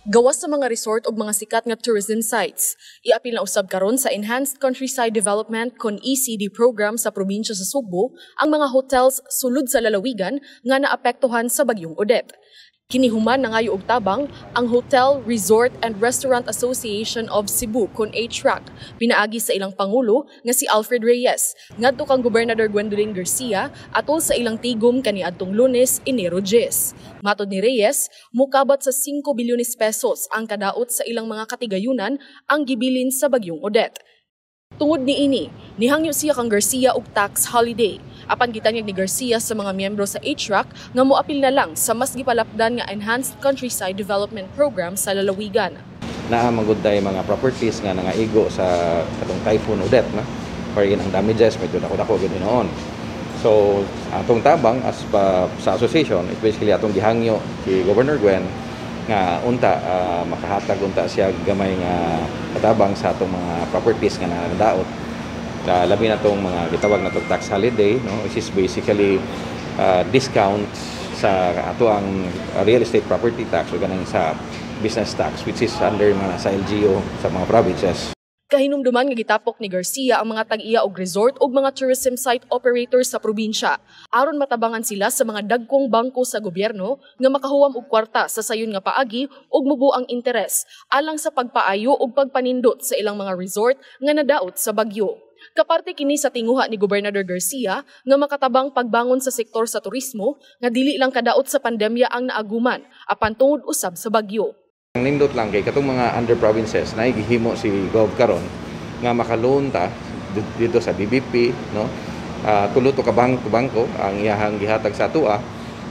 Gawas sa mga resort ug mga sikat nga tourism sites, iapil na usab karon sa Enhanced Countryside Development kon ECD program sa probinsya sa Sugbo ang mga hotels sulod sa lalawigan nga naapektuhan sa Bagyong Odette. Kini human nangayo og tabang ang Hotel, Resort and Restaurant Association of Cebu kon HRAC pinaagi sa ilang pangulo nga si Alfred Reyes ngadto kang Gobernador Gwendolyn Garcia atol sa ilang tigom kaniadtong Lunes, Enero 10. Matod ni Reyes, mukabat sa 5 bilyones pesos ang kadaot sa ilang mga katigayunan ang gibilin sa Bagyong Odette. Tungod niini, nihangyo siya kang Garcia og tax holiday. Apan gitanyag ni Garcia sa mga miyembro sa HRAC nga moapil na lang sa mas gipalapdan nga Enhanced Countryside Development Program sa lalawigan. Naa man gud tay mga properties nga nangaigo sa katong Typhoon Odette, no, wherein ang damages medyo dako-dako gyud hinuon. So atong tabang as pa, sa association is basically atong gihangyo si Governor Gwen nga unta makahatag unta siya gamay nga katabang sa atong mga properties nga nadaot, labi na tong mga gitawag na tong tax holiday, no, which is basically discount sa ato ang real estate property tax o ganang sa business tax, which is under mga sa LGU sa mga provinces. Kahinumduman nga gitapok ni Garcia ang mga tag-iya og resort ug mga tourism site operators sa probinsya aron matabangan sila sa mga dagkong bangko sa gobyerno nga makahuwam og kwarta sa sayon nga paagi ug mubo ang interes alang sa pagpaayo ug pagpanindot sa ilang mga resort nga nadaot sa bagyo. Kaparte kini sa tinguha ni Gobernador Garcia nga makatabang pagbangon sa sektor sa turismo nga dili lang kadaot sa pandemya ang naaguman apan tungod usab sa bagyo. Ang nindot lang kay katong mga under provinces na gihimo si Gov karon nga makaloan ta dito sa BBP, no, tulo to ka bangko bangko ang iyahang gihatag sa atoa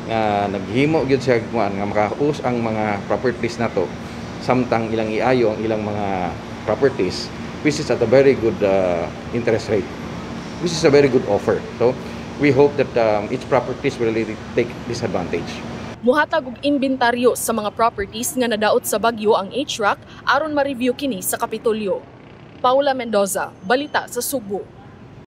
nga naghimo gyud siya kuan nga makaus ang mga properties nato samtang ilang iayo ang ilang mga properties, which is at a very good interest rate, which is a very good offer. So we hope that each properties will really take this advantage. Muhatag og inventaryo sa mga properties nga nadaot sa bagyo ang HRAC aron ma-review kini sa Kapitolyo. Paula Mendoza, Balita sa Sugbo.